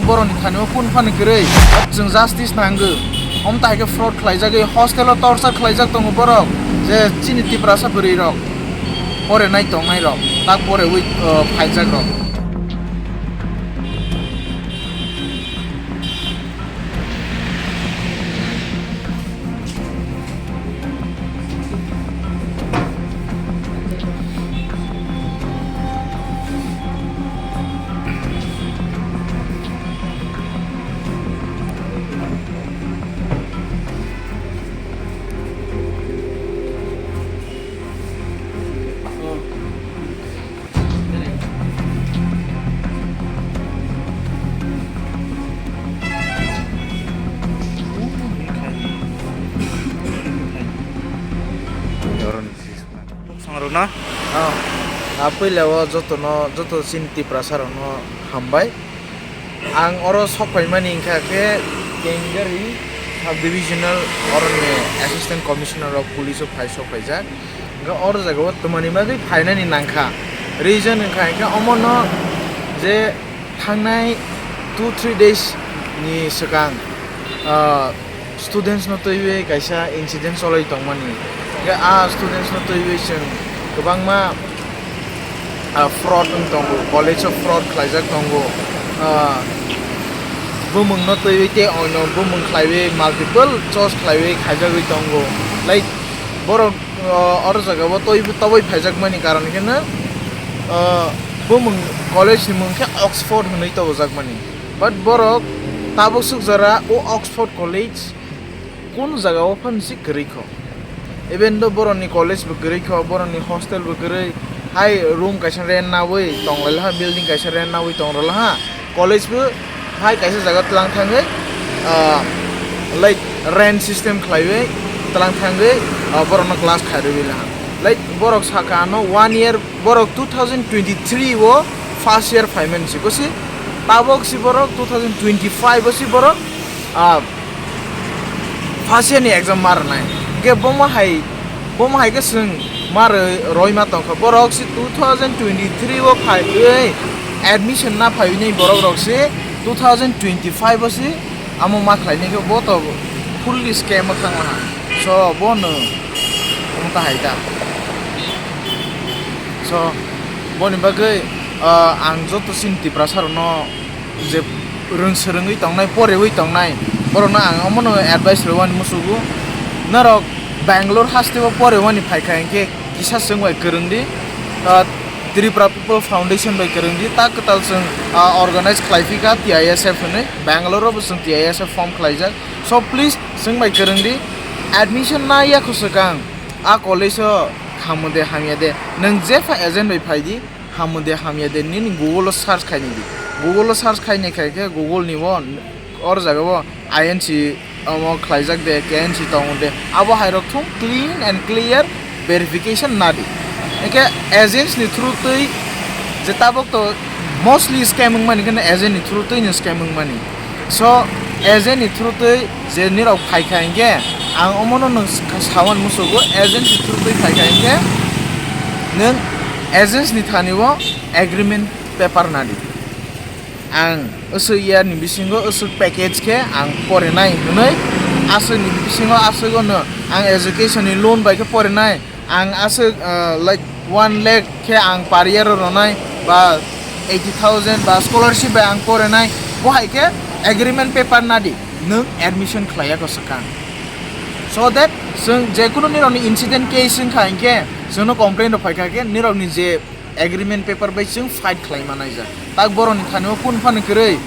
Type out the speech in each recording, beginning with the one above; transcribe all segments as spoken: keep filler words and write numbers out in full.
Borokni thani o kunu phano kwrwi, chwng justice nango. Omo tai khe fraud khlaijagwi, hostel o torture khlaijak tongo borok, je chini Tiprasa bwrwi rok, porenai tongnai rok, tak porewi, uh, phaijak rok. Songrokno? Oh, a puila o jotono, joto chini Tiprasa rokno hambai. Ang oro sok paimani wngkha khe Kengari Sub Divisional oroni Assistant Commissioner rok police o phai sok paijak. Hwnkhe oro jaga o twmani bagwi phainani nangkha. Reason wngkha hwnkhe omono je thangnai two three days ni swkang, ah, students no twiwi kaisa incident cholwi tongmani. Hwnkhe a students no twiwi chwng kwbangma, ah, fraud wng tongo, college o fraud khlaijak tongo, ah, bumung no twiwi tei oino bumung khlaiwi multiple charge khlaiwi khaijagwi tongo. Like, borok, ah, oro jaga o twi-, toboi phaijakmani karon khe no, ah, bumung college ni mung khe Oxford hwnwi tobojakmani. But borok tabuk suk jora o Oxford College kunu jaga o phano se kwrwi kho. Even though borokni college bo kwrwi kho, borokni hostel bo kwrwi, hai room kaisa rent nawi tong lai laha, building kaisa rent nawi tong lai laha, college bo hai kaisa jaga tlang thangwi, ah, like, rent system khlaiwi tlang thangwi, ah, borokno class khairwi laha. Like, borok saka ano one year, borok two thousand twenty-three o first year phaimani si, bo si tabok si borok two thousand twenty-five o si borok, ah, first year ni exam ma rwnai. Hwnkhe bomo hai, bomo hai khe chwng ma rwi, rwi ma tongkha. Borok si two thousand twenty-three o phaiwi admission na phaiwi borok rok si two thousand twenty-five o si amo ma khlainai khe bo to fully scam o thang laha. So, bo no omo ta hai ta. So, boni bagwi, ah, ang joto chini Tiprasa rokno je rwng swrwngwi tongnai, porewi tongnai, borokno ang omono advice rwani musugo. Norok Bangalore haste o porewani phaikha hinkhe kisa chwng bai kwrwng di, ah, Tripura People Foundation bai kwrwng di, ta kwtal chwng, ah, organize khlai phikha T I S F hwnwi, Bangalore o bo chwng T I S F form khlaijak. So please chwng bai kwrwng di, admission na yakho swkang a college o hamya de hamya de, nwng jepha agent bai phai di, hamya de hamya de, nini Google o search khaini di. Google o search khaini khai khe Google ni o or jaga o I N C omo khlaijak de, K N C tongo de, abo hai rok thung clean and clear verification na di. Hwnkhe agents ni through twi je tabok to mostly scam wngmani khe agent ni through twi no scam wngmani. So, agent ni through twi je nirok phaikha hinkhe, ang omono nwng sa-, sawan musugo, agent ni through twi phaikha hinkhe, nwng agents ni thani o agreement paper na di. Ang aswk year ni bisingo aswk package khe ang porinai hwnwi, aswk ni bisingo aswk ono ang education ni loan bai khe porinai, ang aswk, ah, like, one lakh khe ang per year o rwnai, ba eighty thousand ba scholarship bai ang porinai, bo hai khe agreement paper na di, nwng admission khlai ya kho swkang. So that chwng je kunu nirokni incident case wngkha hinkhe chwngno complain rok phaikha khe nirokni je agreement paper bai chwng fight khlai manai jak. Tak borokni thani o kunu phano kwrwi.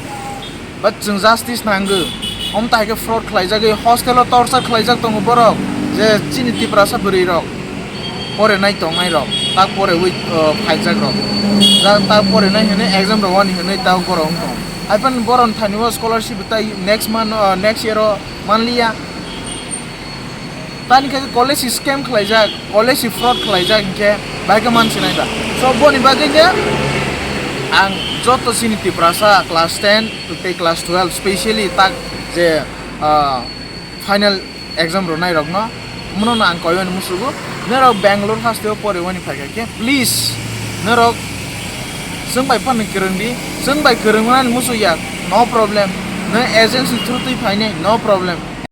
But chwng justice nango. Omo tai khe fraud khlaijagwi, hostel o torture khlaijak tongo borok, je chini Tiprasa bwrwi rok, porenai tongnai rok, tak porewi, uh, phaijak rok. Ja-, tak porenai hwnwi exam rwani hwnwi tak borok wng tong. Haiphano borokni thani o scholarship tai next month, uh, next year o manliya. Tani khe college si scam khlaijak, college si fraud khlaijak hinkhe bahai khe mansinai ba. So boni bagwi no ang joto chini Tiprasa class ten tei class twelve, specially tak je, ah, final exam rwnai rokno, mono no ang koimani musugo, norok Bangalore haste o poriwani phaikha khe, please, norok chwng bai phano kwrwng di, chwng bai kwrwng mani muchuk ya, No problem. Nwng agency through twi phainai, no problem.